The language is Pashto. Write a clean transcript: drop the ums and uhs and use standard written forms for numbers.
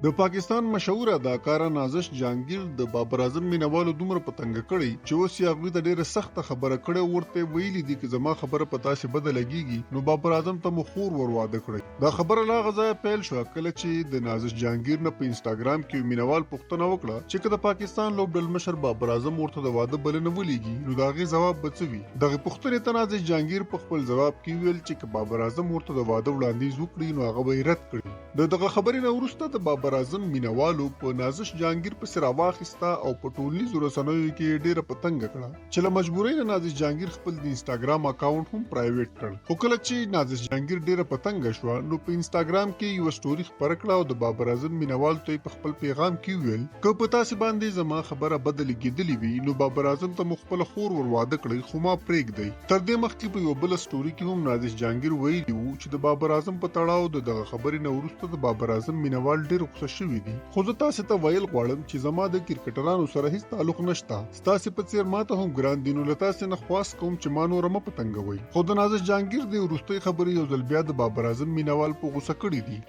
د پاکستان مشهوره اداکاره نازش جهانګیر د بابر اعظم مینوالو دومره په تنګه کړې چې اوس یې هغوی ته ډېره سخته خبره کړې او ورته یې ویلي دي که زما خبره په تاسې بده لګېږي نو بابر اعظم ته مو خور ور واده کړئ. دا خبره له هغه ځایه پیل شوه کله چې د نازش جهانګیر نه په انسټاګرام کې یو مینوال پوښتنه وکړه چې که د پاکستان لوبډلمشر بابر اعظم ورته د واده بلنه ولیږي نو د هغې ځواب به څه وي؟ دغې پوښتنې ته نازش جهانګیر په خپل ځواب کې وویل چې که بابر اعظم ورته د واده وړاندیز وکړي نو هغه به یې رد کړي. د دغه خبرې نه وروسته د بابر اعظم مینوالو په نازش جهانګیر پسې راواخیسته او په ټولنیزو رسنیو کې یې ډیره په تنګه کړه چې له مجبورۍ نه نازش جهانګیر خپل د انسټاګرام اکاونټ هم پرایویټ کړ. خو کله چې نازش جهانګیر ډیره په تنګه شوه نو په انسټاګرام کې یې یوه سټوري خپره کړه او د بابر اعظم مینوالو ته یې په خپل پیغام کې وویل، که په تاسې باندې زما خبره بده لګیدلې وي نو بابر اعظم ته مو خپله خور ور واده کړئ خو ما پریږدئ. تر دې مخکې په یوه بله سټوري کې هم نازش جهانګیر ویلي وو چې د بابر اعظم په تړاو د دغه خبرې نه وروسته د بابر اعظم مینوال ډېر غوسه شوي دي خو زه تاسې ته ویل غواړم چې زما د کرکټرانو سره هیڅ تعلق نشته ستاسې په څېر ماته هم ګران دي نو له تاسې نه خواست کوم چې ما نوره مه په تنګوئ. خو د نازش جهانګیر دې وروستۍ خبرې یو ځل بیا د بابر اعظم مینوال په غوسه کړي دي.